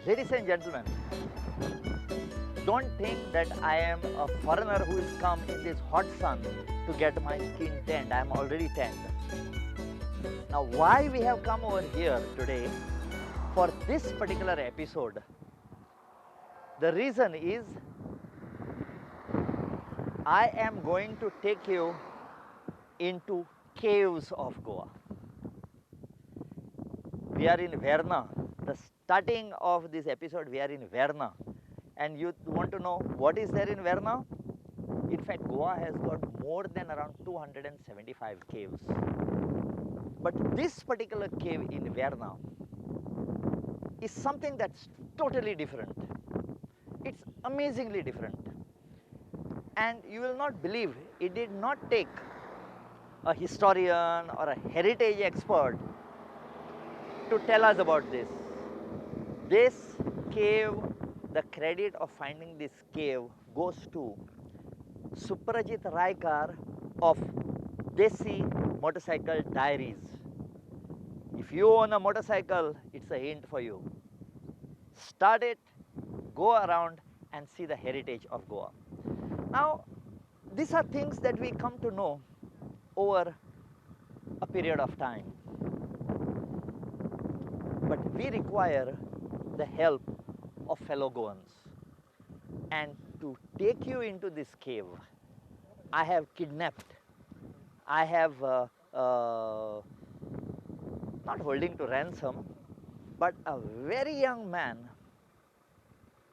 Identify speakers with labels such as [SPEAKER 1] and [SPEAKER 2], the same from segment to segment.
[SPEAKER 1] Ladies and gentlemen, don't think that I am a foreigner who has come in this hot sun to get my skin tanned. I am already tanned. Now, why we have come over here today for this particular episode? The reason is I am going to take you into caves of Goa. We are in Verna. The starting of this episode, we are in Verna. And you want to know what is there in Verna? In fact, Goa has got more than around 275 caves. But this particular cave in Verna is something that's totally different. It's amazingly different. And you will not believe, it did not take a historian or a heritage expert to tell us about this. This cave, the credit of finding this cave goes to Suprajit Raikar of Desi Motorcycle Diaries. If you own a motorcycle, it's a hint for you. Start it, go around and see the heritage of Goa. Now, these are things that we come to know over a period of time. But we require the help of fellow Goans. And to take you into this cave, I have kidnapped, I have not holding to ransom, but a very young man.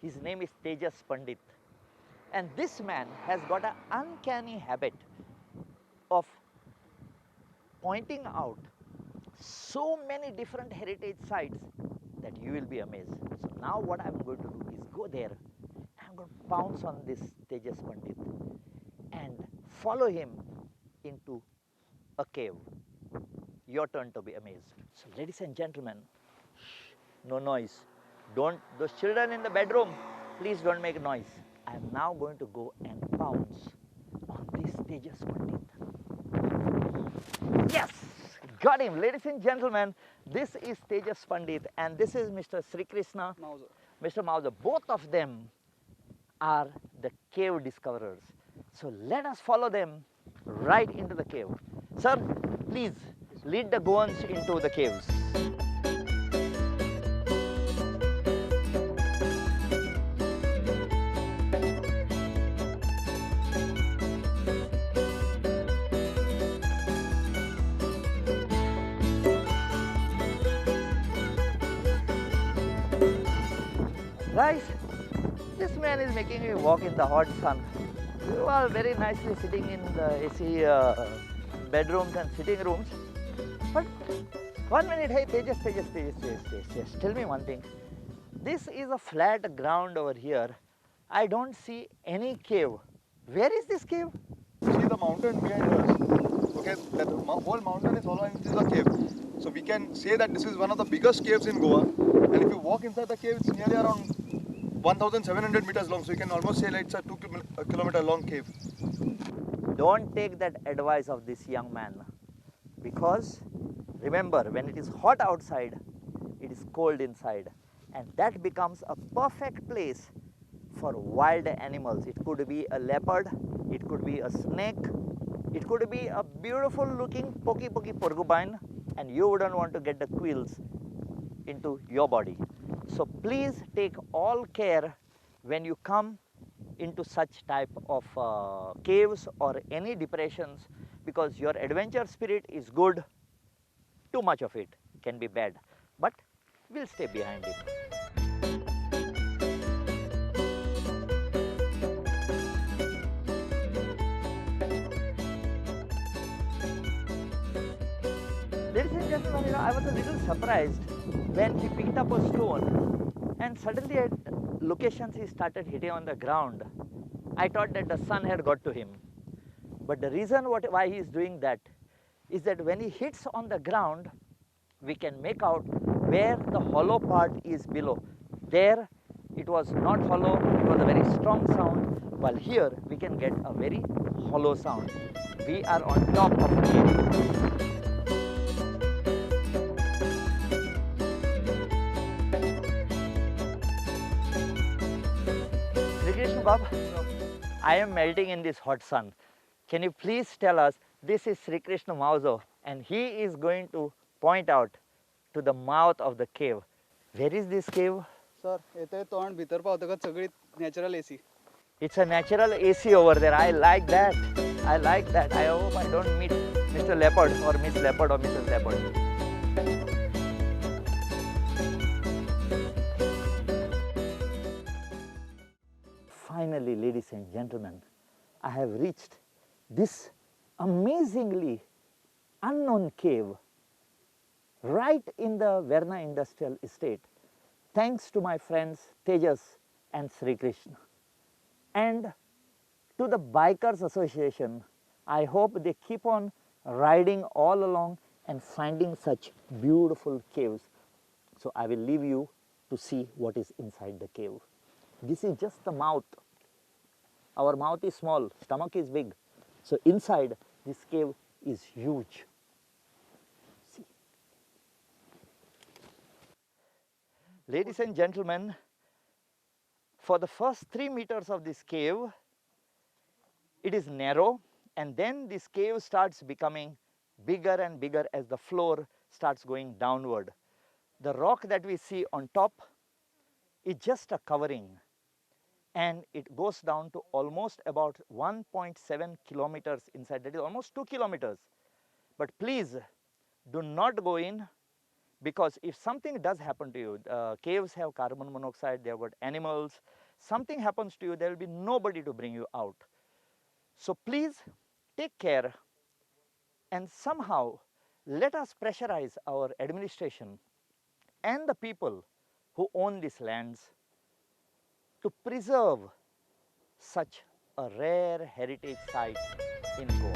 [SPEAKER 1] His name is Tejas Pandit. And this man has got an uncanny habit of pointing out so many different heritage sites that you will be amazed. So now what I'm going to do is go there. I'm going to pounce on this Tejas Pandit and follow him into a cave. Your turn to be amazed. So ladies and gentlemen, shh, no noise. Don't, those children in the bedroom, please don't make noise. I am now going to go and pounce on this Tejas Pandit. Yes! Got him. Ladies and gentlemen, this is Tejas Pandit and this is Mr. Sri Krishna
[SPEAKER 2] Mauzo.
[SPEAKER 1] Mr. Mauzo. Both of them are the cave discoverers. So let us follow them right into the cave. Sir, please lead the Goans into the caves. Guys, this man is making me walk in the hot sun. You are very nicely sitting in the AC bedrooms and sitting rooms. But 1 minute, hey Tejas, tell me one thing. This is a flat ground over here. I don't see any cave. Where is this cave?
[SPEAKER 2] See the mountain behind us. Okay, that whole mountain is hollow and it is a cave. So we can say that this is one of the biggest caves in Goa. And if you walk inside the cave, it's nearly around 1,700 meters long. So you can almost say like it's a 2 kilometer long cave.
[SPEAKER 1] Don't take that advice of this young man, because remember, when it is hot outside, it is cold inside, and that becomes a perfect place for wild animals. It could be a leopard, it could be a snake, it could be a beautiful looking pokey pokey porcupine, and you wouldn't want to get the quills into your body. So please take all care when you come into such type of caves or any depressions, because your adventure spirit is good. Too much of it can be bad, but we'll stay behind it. Ladies and gentlemen, you know, I was a little surprised when he picked up a stone and suddenly at locations he started hitting on the ground. I thought that the sun had got to him. But the reason why he is doing that is that when he hits on the ground, we can make out where the hollow part is below. There it was not hollow, it was a very strong sound, while here we can get a very hollow sound. We are on top of the cave. Krishna Bab, I am melting in this hot sun. Can you please tell us, this is Sri Krishna Mauzo and he is going to point out to the mouth of the cave. Where is this cave?
[SPEAKER 3] Sir, येते तोंड भितर पावतकच सगळी natural AC.
[SPEAKER 1] It's a natural AC over there. I like that. I like that. I hope I don't meet Mr. Leopard or Miss Leopard or Mrs. Leopard. Finally, ladies and gentlemen, I have reached this amazingly unknown cave right in the Verna Industrial Estate, thanks to my friends Tejas and Sri Krishna. And to the Bikers Association, I hope they keep on riding all along and finding such beautiful caves. So I will leave you to see what is inside the cave. This is just the mouth. Our mouth is small, stomach is big. So inside this cave is huge. See. Ladies and gentlemen, for the first 3 meters of this cave, it is narrow, and then this cave starts becoming bigger and bigger as the floor starts going downward. The rock that we see on top is just a covering, and it goes down to almost about 1.7 kilometers inside, that is almost 2 kilometers. But please do not go in, because if something does happen to you, caves have carbon monoxide, they have got animals, something happens to you, there will be nobody to bring you out. So please take care and somehow let us pressurize our administration and the people who own these lands to preserve such a rare heritage site in Goa.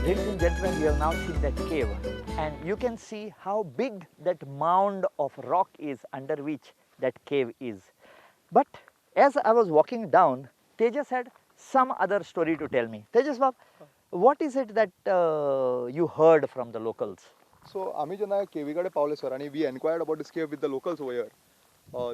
[SPEAKER 1] Ladies and gentlemen, we have now seen that cave, and you can see how big that mound of rock is under which that cave is. But as I was walking down, Tejas had some other story to tell me. Tejas Bab, what is it that you heard from the locals?
[SPEAKER 2] So, आमी जेन्ना केवी कडेन पावले sir आनी we enquired about this cave with the locals over here.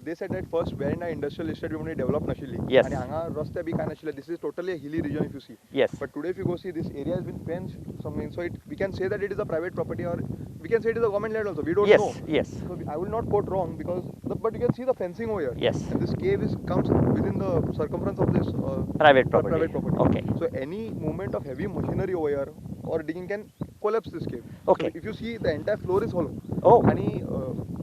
[SPEAKER 2] They said that first Verna Industrial Estate म्हणून develop नाशिल्ली.
[SPEAKER 1] Yes.
[SPEAKER 2] आनी हांगा रस्ते बी कांय नाशिल्ले. This is totally a hilly region if you see.
[SPEAKER 1] Yes.
[SPEAKER 2] But today if you go see, this area has been fenced something, so we can say that it is a private property, or we can say it is a government land also. We don't
[SPEAKER 1] yes,
[SPEAKER 2] know.
[SPEAKER 1] Yes.
[SPEAKER 2] So I will not quote wrong because, but you can see the fencing over here.
[SPEAKER 1] Yes.
[SPEAKER 2] And this cave is comes within the circumference of this
[SPEAKER 1] private property.
[SPEAKER 2] Private property.
[SPEAKER 1] Okay.
[SPEAKER 2] So any movement of heavy machinery over here or digging can collapse this cave.
[SPEAKER 1] Okay.
[SPEAKER 2] So if you see, the entire floor is hollow.
[SPEAKER 1] Oh.
[SPEAKER 2] And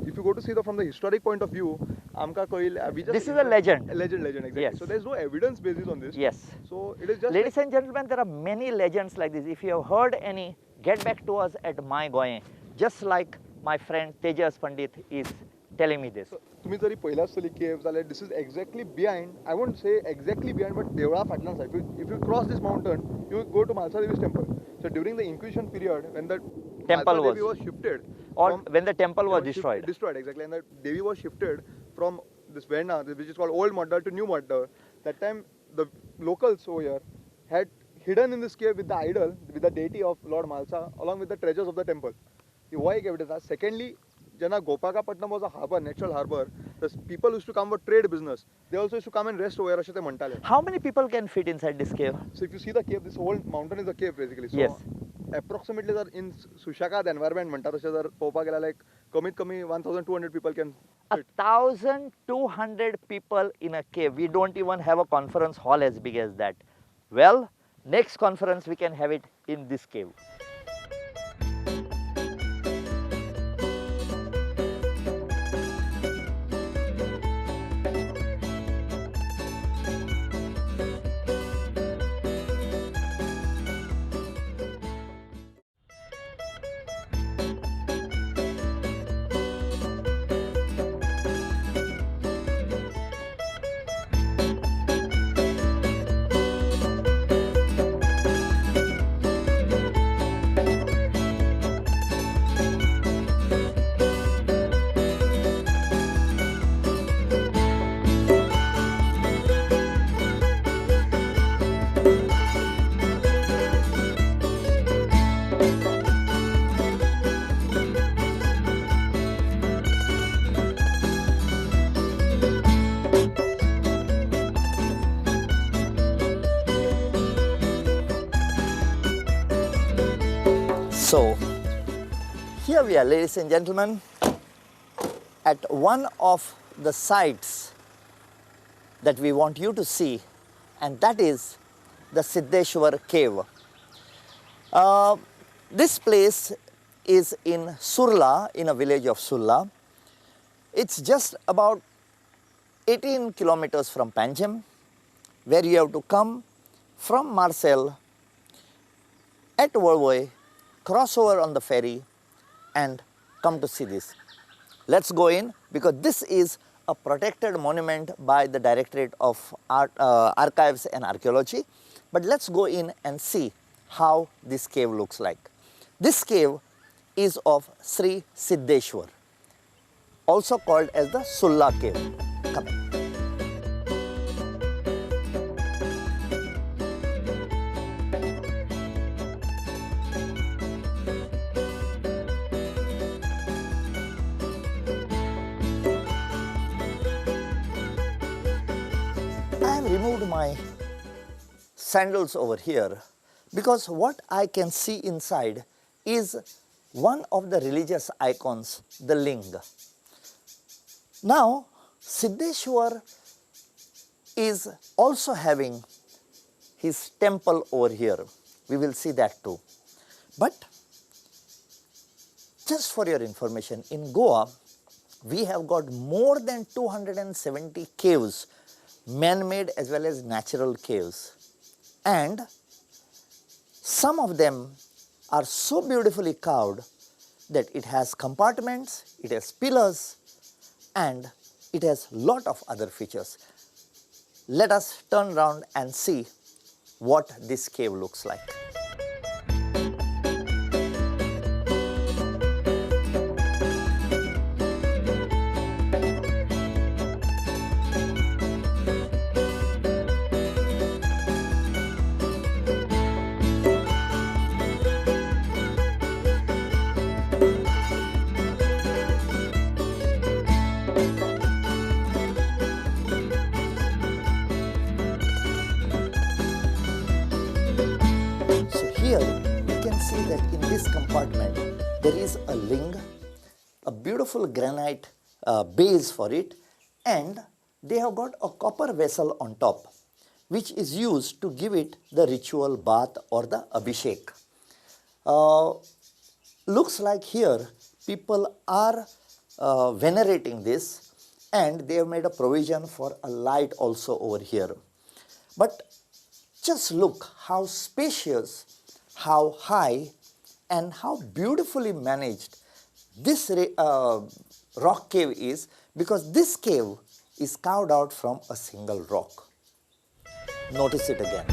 [SPEAKER 2] if you go to see the from the historic point of view, amka koil, we just
[SPEAKER 1] this is a legend.
[SPEAKER 2] A legend, exactly.
[SPEAKER 1] Yes.
[SPEAKER 2] So there is no evidence basis on this.
[SPEAKER 1] Yes.
[SPEAKER 2] So it is just.
[SPEAKER 1] Ladies and gentlemen, there are many legends like this. If you have heard any, get back to us at My Goem. Just like my friend Tejas Pandit is telling me this.
[SPEAKER 2] So, तुम्ही जरी पयला आसतली केव जाल्यार this is exactly behind, I won't say exactly behind, but देवळा फाटल्यान आसा. If you cross this mountain, you go to Mhalsa Devi's temple. So during the Inquisition period, when the
[SPEAKER 1] temple
[SPEAKER 2] Mhalsa Devi was shifted,
[SPEAKER 1] or when the temple was destroyed.
[SPEAKER 2] Destroyed, exactly. And the Devi was shifted from this Verna, which is called Old Mordor, to New Mordor. That time, the locals over here had hidden in this cave with the idol, with the deity of Lord Mhalsa, along with the treasures of the temple. Why gave it as? Secondly, Jana Gopakapatnam was a harbour, natural harbour. The people used to come for trade business. They also used to come and rest over here. अशें ते म्हणटाले.
[SPEAKER 1] How many people can fit inside this cave?
[SPEAKER 2] So if you see the cave, this whole mountain is a cave basically. So
[SPEAKER 1] yes.
[SPEAKER 2] Approximately जर in सुशेगाद environment म्हणटा तशें जर पळोवपाक गेल्यार like कमीत कमी 1,200 people can fit.
[SPEAKER 1] 1,200 people in a cave. We don't even have a conference hall as big as that. Well, next conference we can have it in this cave. So here we are, ladies and gentlemen, at one of the sites that we want you to see, and that is the Siddheswar Cave. This place is in Surla, in a village of Surla. It's just about 18 kilometers from Panjim, where you have to come from Marcel at Valvoi, cross over on the ferry and come to see this. Let's go in, because this is a protected monument by the Directorate of Archives and Archaeology. But let's go in and see how this cave looks like. This cave is of Sri Siddheswar, also called as the Surla Cave. Come in. I have removed my sandals over here because what I can see inside is one of the religious icons, the Ling. Now, Siddheswar is also having his temple over here. We will see that too. But just for your information, in Goa, we have got more than 270 caves, man-made as well as natural caves. And some of them are so beautifully carved that it has compartments, it has pillars, and it has lot of other features. Let us turn round and see what this cave looks like. Here you can see that in this compartment there is a ling, a beautiful granite base for it, and they have got a copper vessel on top, which is used to give it the ritual bath or the abhishek. Looks like here people are venerating this, and they have made a provision for a light also over here. But just look how spacious, how high, and how beautifully managed this rock cave is, because this cave is carved out from a single rock. Notice it again.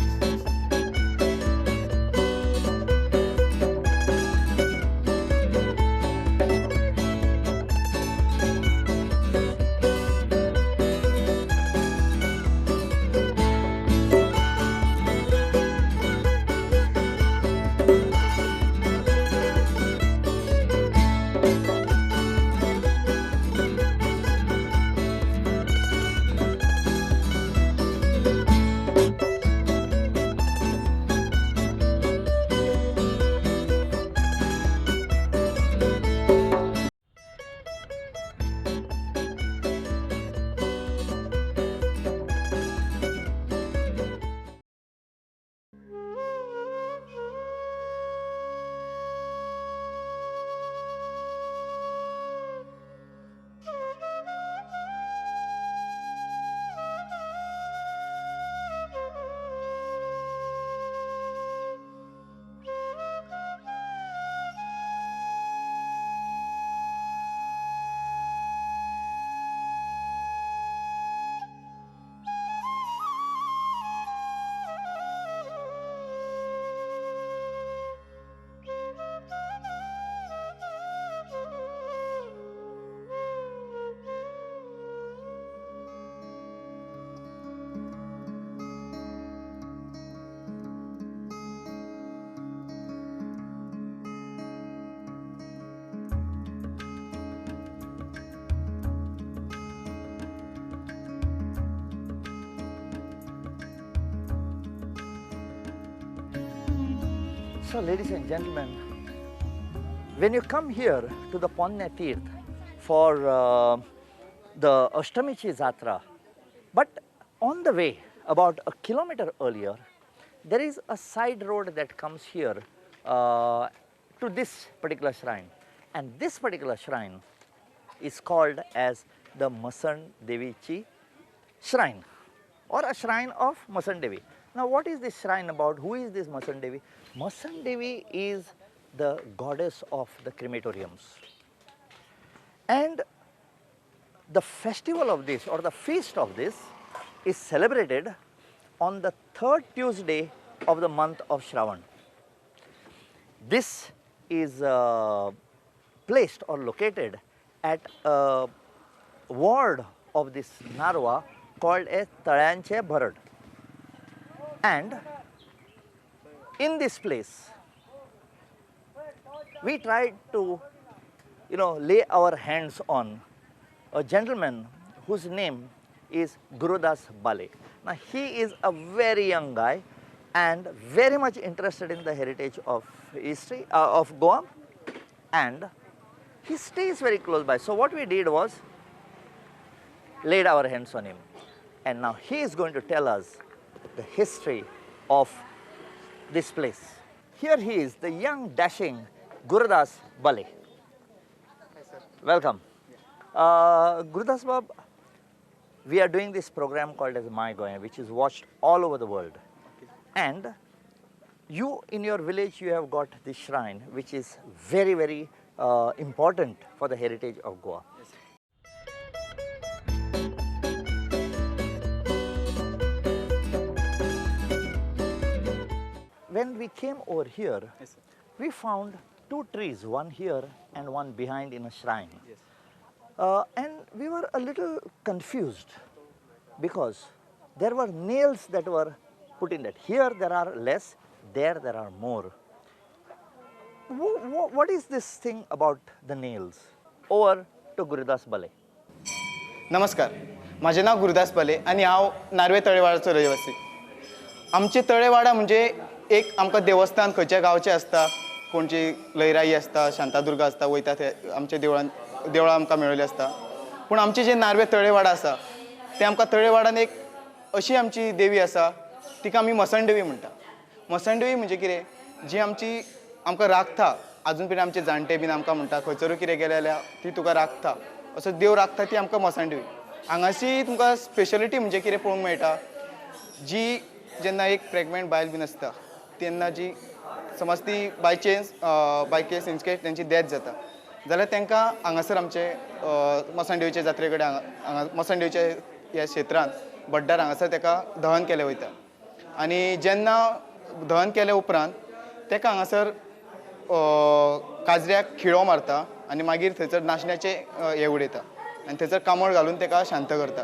[SPEAKER 1] So ladies and gentlemen, When you come here to the Ponne Tirth for the Ashtamichi Jatra, but on the way, about a kilometer earlier, there is a side road that comes here to this particular shrine. And this particular shrine is called as the Masan Devichi shrine, or a shrine of Masan Devi. Now, what is this shrine about? Who is this Masan Devi? Masan Devi is the goddess of the crematoriums. And the festival of this, or the feast of this, is celebrated on the third Tuesday of the month of Shravan. This is placed or located at a ward of this Narwa called as Talyanche Bharad. And in this place, we tried to, lay our hands on a gentleman whose name is Gurudas Bale. Now, he is a very young guy and very much interested in the heritage of history of Goa, and he stays very close by. So what we did was laid our hands on him, and now he is going to tell us the history of this place. Here he is, the young dashing Gurudas Bale.
[SPEAKER 3] Hi sir.
[SPEAKER 1] Welcome. Gurudas Bab, we are doing this program called as My Goa, which is watched all over the world.
[SPEAKER 3] Okay.
[SPEAKER 1] And you, in your village, you have got this shrine, which is very, very important for the heritage of Goa.
[SPEAKER 3] Yes.
[SPEAKER 1] When we came over here,
[SPEAKER 3] Yes, sir.
[SPEAKER 1] we found two trees, one here and one behind in a shrine.
[SPEAKER 3] Yes.
[SPEAKER 1] And we were a little confused because there were nails that were put in that. Here there are less, there are more. What is this thing about the nails? Over to Gurudas Bale.
[SPEAKER 3] नमस्कार, म्हाजें नांव गुरुदास बाले आनी हांव Norway तळेवाडाचो रहिवासी. आमचे तळेवाडा म्हणजे एक आमकां देवस्थान खंयच्या गांवचें आसता, कोणची लयराई आसता, शांतादुर्गा आसता, वयता थंय आमच्या देवळान देवळां आमकां मेळिल्लीं आसता. पूण आमचें जें नार्वे तळेवाडा आसा तें आमकां तळेवाडान एक अशी आमची देवी आसा, तिका आमी मसणदेवी म्हणटा. मसणदेवी म्हणजे कितें, जी आमची आमकां राखता. आजून मेरेन आमचे जाणटे बीन आमकां म्हणटा खंयसरूय कितें गेलें जाल्यार ती तुका राखता, असो देव राखता, ती आमकां मसणदेवी. हांगाची तुमकां स्पेशलिटी म्हणजे कितें पळोवंक मेळटा, जी जेन्ना एक प्रेगनंट बायल बीन आसता तेन्ना जी समज ती by chance by case in case तेंची डेथ जाता जाल्यार तांकां हांगासर आमचे मसणदेवीचे जात्रे कडेन हांगा मसणदेवीच्या ह्या क्षेत्रांत बड्डार हांगासर ताका दहन केलें वयता. आनी जेन्ना दहन केल्या उपरांत ताका हांगासर काजऱ्याक खिळो मारता आनी मागीर थंयसर नाशण्याचें हें उडयता आनी थंयसर कामळ घालून ताका शांत करता.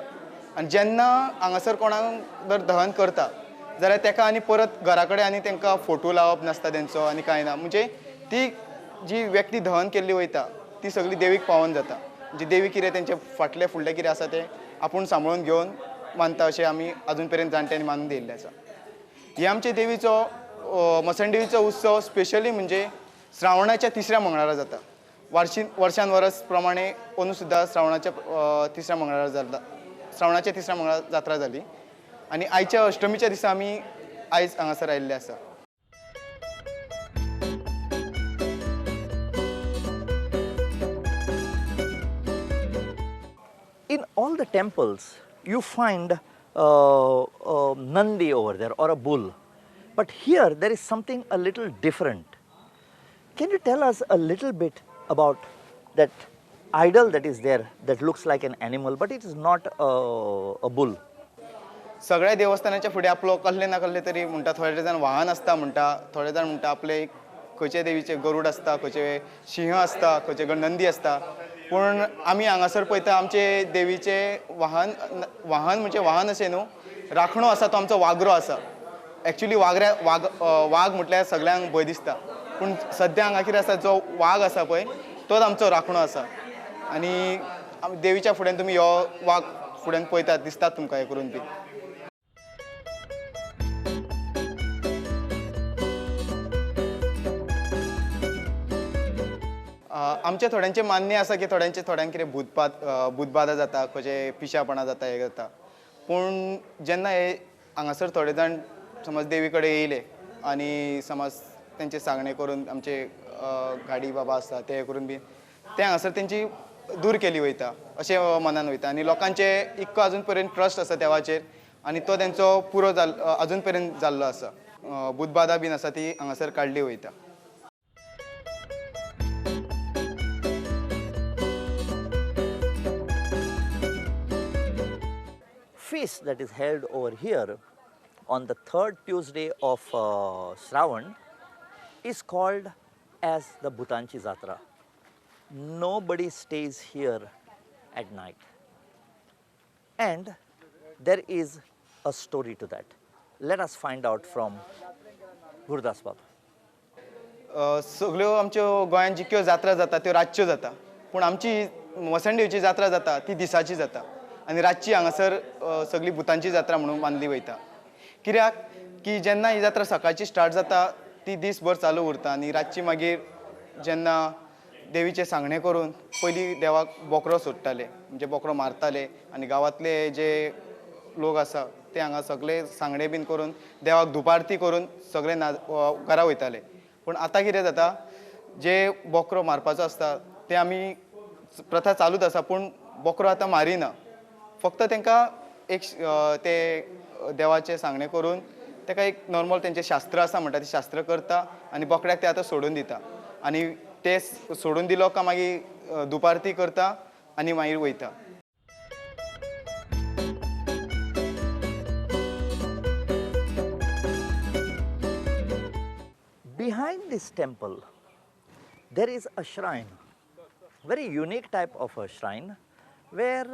[SPEAKER 3] आनी जेन्ना हांगासर कोणाक जर दहन करता जाल्यार ताका आनी परत घरा कडेन आनी तांकां फोटो लावप नासता तेंचो आनी कांय ना, म्हणजे ती जी व्यक्ती दहन केल्ली वयता ती सगळी देवीक पावोन जाता. म्हणजे देवी कितें तेंचे फाटलें फुडलें कितें आसा तें आपूण सांबाळून घेवन मानता अशें आमी आजून पर्यंत जाणट्यांनी मानून दिल्लें आसा. हे आमचे देवीचो मसणदेवीचो उत्सव स्पेशली म्हणजे श्रावणाच्या तिसऱ्या मंगळारा जाता. वर्षान वर्स प्रमाणे अंदू सुद्दां श्रावणाच्या तिसऱ्या मंगळारा जाता. श्रावणाच्या तिसऱ्या मंगळारा जात्रा जाली आनी आयच्या अष्टमीच्या दिसा आमी आयज हांगासर आयिल्ले आसा.
[SPEAKER 1] In all the temples, you find Nandi over there or a bull. But here there is something a little different. Can you tell us a little bit about that idol that is there that looks like an animal, but it is not a bull?
[SPEAKER 3] सगळ्या देवस्थानाच्या फुडें आपलो कसले ना कसले तरी म्हणटा, थोडे जाण वाहन आसता म्हणटा, थोडे जाण म्हणटा आपले खंयचे देवीचे गरूड आसता, खंयचे सिंह आसता, खंयचे नंदी आसता. पूण आमी हांगासर पळयता आमचे देवीचे वाहन, वाहन म्हणजे वाहन अशें न्हू, राखणो आसा तो आमचो वागरो आसा. एक्चुली वाग म्हटल्यार सगळ्यांक भंय दिसता, पूण सद्या हांगा कितें आसा, जो वाग आसा पळय तोच आमचो राखणो आसा. आनी देवीच्या फुड्यान तुमी हो वाग फुड्यान पळयतात, दिसतात तुमकां हें करून बी. आमच्या थोड्यांचें मान्य आसा की थोड्यांचे थोड्यांक कितें भूतबादा जाता, खंयचे पिशापणां जाता, हें जाता. पूण जेन्ना हे हांगासर थोडे जाण समज देवी कडेन येयले आनी समज तेंचे सांगणें करून आमचे गाडी बाबा आसता ते करून बी ते हांगासर तेंची दूर केली वयता अशें मनान वयता. आनी लोकांचे इतको अजून पर्यंत ट्रस्ट आसा देवाचेर आनी तो तेंचो पुरो अजून पर्यंत जाल्लो आसा. भूतबादा बीन आसा ती हांगासर काडली वयता.
[SPEAKER 1] Feast that is held over here on the third Tuesday of Shravan is called as the Bhutanchi Jatra. Nobody stays here at night. And there is a story to that. Let us find out from Gurudas Baba.
[SPEAKER 3] सगळ्यो आमच्यो गोंयांत जितक्यो जात्रा जाता त्यो रातच्यो जाता, पूण आमची मसंडेची जात्रा जाता ती दिसाची जाता आनी रातची हांगासर सगळी भुतांची जात्रा म्हणून मानली वयता. कित्याक की जेन्ना ही जात्रा सकाळची स्टार्ट जाता ती दीसभर चालू उरता आनी रातची मागीर जेन्ना देवीचें सांगणें करून पयलीं देवाक बोकरो सोडटाले, म्हणजे बोकरो मारताले आनी गांवांतले जे लोक आसा ते हांगा सगळे सांगणे बीन करून देवाक धुपारती करून सगळे घरा वयताले. पूण आतां कितें जाता, जे बोकरो मारपाचो आसता ते आमी प्रथा चालूच आसा, पूण बोकरो आतां मारिना, फक्त तांकां एक ते देवाचें सांगणें करून ताका एक नॉर्मल तेंचें शास्त्र आसा म्हणटा तें शास्त्र करता आनी बोकड्याक ते आतां सोडून दिता आनी ते सोडून दिलो काय मागीर दुपारती करता आनी मागीर वयता.
[SPEAKER 1] Behind this temple there is a shrine, very unique type of a shrine where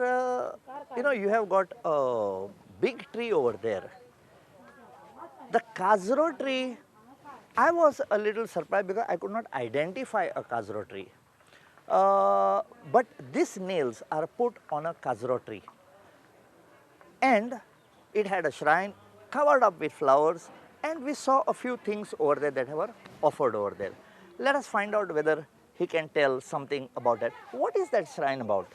[SPEAKER 1] you know you have got a big tree over there. The Kajro tree, I was a little surprised because I could not identify a Kajro tree. But these nails are put on a Kajro tree and it had a shrine covered up with flowers, and we saw a few things over there that were offered over there. Let us find out whether he can tell something about that. What is that shrine about?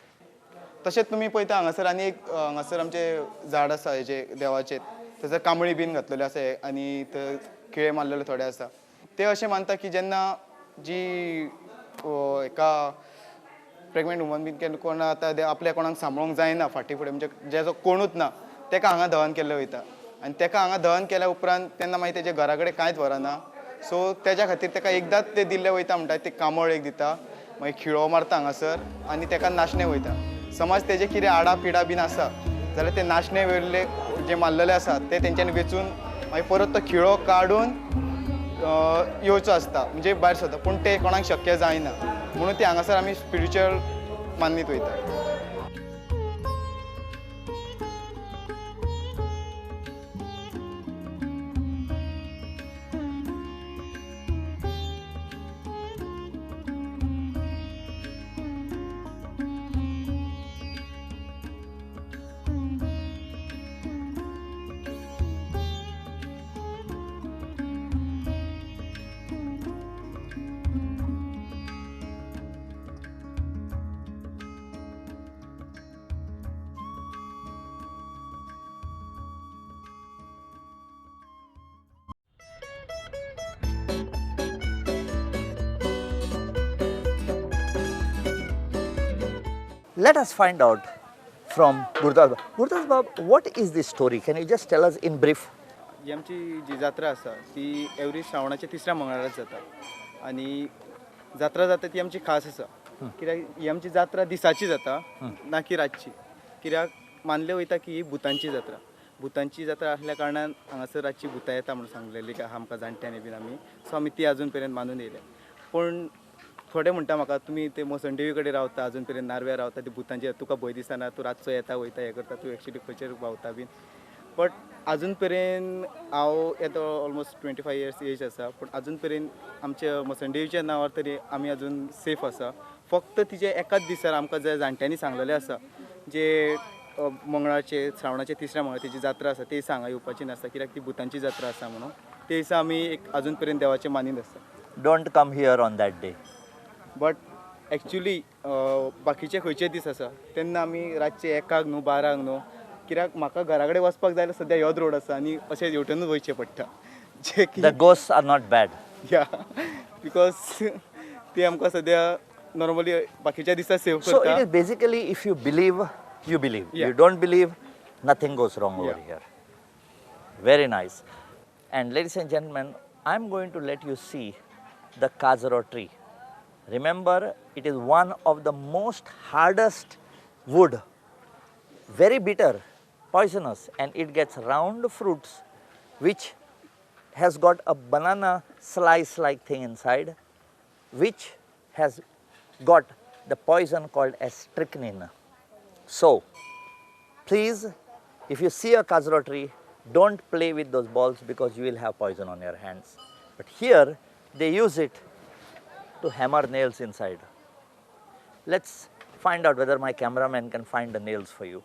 [SPEAKER 3] तशेंच तुमी पळयता हांगासर आनी एक हांगासर आमचें झाड आसा हेजें देवाचें, थंयसर कांबळी बीन घातलेल्यो आसा आनी थंय खिळे मारलेले थोडे आसा. ते अशें मानता की जेन्ना जी एका प्रेगनेंट वुमन बीन केन्ना कोण आतां आपल्या कोणाक सांबाळूंक जायना फाटीं फुडें, म्हणजे जेजो कोणूच ना तेका हांगा दहन केल्लें वयता आनी तेका हांगा दहन केल्या उपरांत तेन्ना मागीर तेज्या घरा कडेन कांयच व्हरना. सो तेज्या खातीर तेका एकदांच ते दिल्लें वयता म्हणटा ते कांबळ एक दिता, मागीर खिळो मारता हांगासर आनी तेका नाशणें वयता. समज तेजे कितें आडा पिडा बीन आसा जाल्यार ते नाशणे वयले जे मारलेले आसा ते तेंच्यांनी वेचून मागीर परत तो खिळो काडून येवचो आसता, म्हणजे भायर सरता, पूण ते कोणाक शक्य जायना म्हणून ते हांगासर आमी स्पिरिच्युअल मानीत वयता.
[SPEAKER 1] Let us find out from Gurudas Bab. Gurudas Bab, what is this story? Can you just tell us in brief?
[SPEAKER 3] ही आमची जी जात्रा आसा ती एवरी श्रावणाच्या तिसऱ्या मंगळाराक जाता आनी जात्रा जाता ती आमची खास आसा, कित्याक ही आमची जात्रा दिसाची जाता ना की रातची, कित्याक मानलें वयता की ही भुतांची जात्रा. भुतांची जात्रा आसल्या कारणान हांगासर रातची भुतां येता म्हणून सांगलेली आमकां जाणट्यांनी बीन आमी, सो आमी ती अजून पर्यंत मानून येयल्या. पूण थोडे म्हणटा म्हाका तुमी ते मसंडेवी कडेन रावता अजून पर्यंत नार्व्या रावता, ती भुतांची तुका भंय दिसना, तूं रातचो येता वयता हें करता, तूं एक्चुली खंयचेर भोंवता बीन. बट अजून पर्यंत हांव येतो ऑलमोस्ट 25 इयर्स एज आसा, पूण अजून पर्यंत आमच्या मसंडेवीच्या नांवार तरी आमी अजून सेफ आसा. फक्त तिचे एकाच दिसार आमकां जे जाणट्यांनी सांगलेलें आसा, जे मंगळाचे श्रावणाचे तिसऱ्या मंगळार तेजी जात्रा आसा ते दिसा हांगा येवपाची नासता, कित्याक ती भुतांची जात्रा आसा म्हणून ते दिसा आमी एक अजून पर्यंत देवाचें मानीत आसता.
[SPEAKER 1] Don't come here on that day.
[SPEAKER 3] But actually बाकीचे खंयचे दीस आसा तेन्ना आमी रातचे एकाक न्हू बारांक न्हू, कित्याक म्हाका घरा कडेन वचपाक जाय जाल्यार सद्या ह्योच रोड आसा आनी अशें हेवटेनूच वयचें पडटा जे की
[SPEAKER 1] The ghosts are not bad.
[SPEAKER 3] या, because ते आमकां सद्या नॉर्मली बाकीच्या दिसा सेव
[SPEAKER 1] So it
[SPEAKER 3] करता.
[SPEAKER 1] Is basically if you believe, you believe.
[SPEAKER 3] Yeah.
[SPEAKER 1] You don't believe, nothing goes wrong over here. Very nice. And ladies and gentlemen, I'm going to let you see the Kajro tree. Remember, it is one of the most hardest wood, very bitter, poisonous, and it gets round fruits which has got a banana slice like thing inside, which has got the poison called as strychnine. So, please, if you see a Kajro tree, don't play with those balls because you will have poison on your hands. But here, they use it to hammer nails inside. Let's find out whether my cameraman can find the nails for you.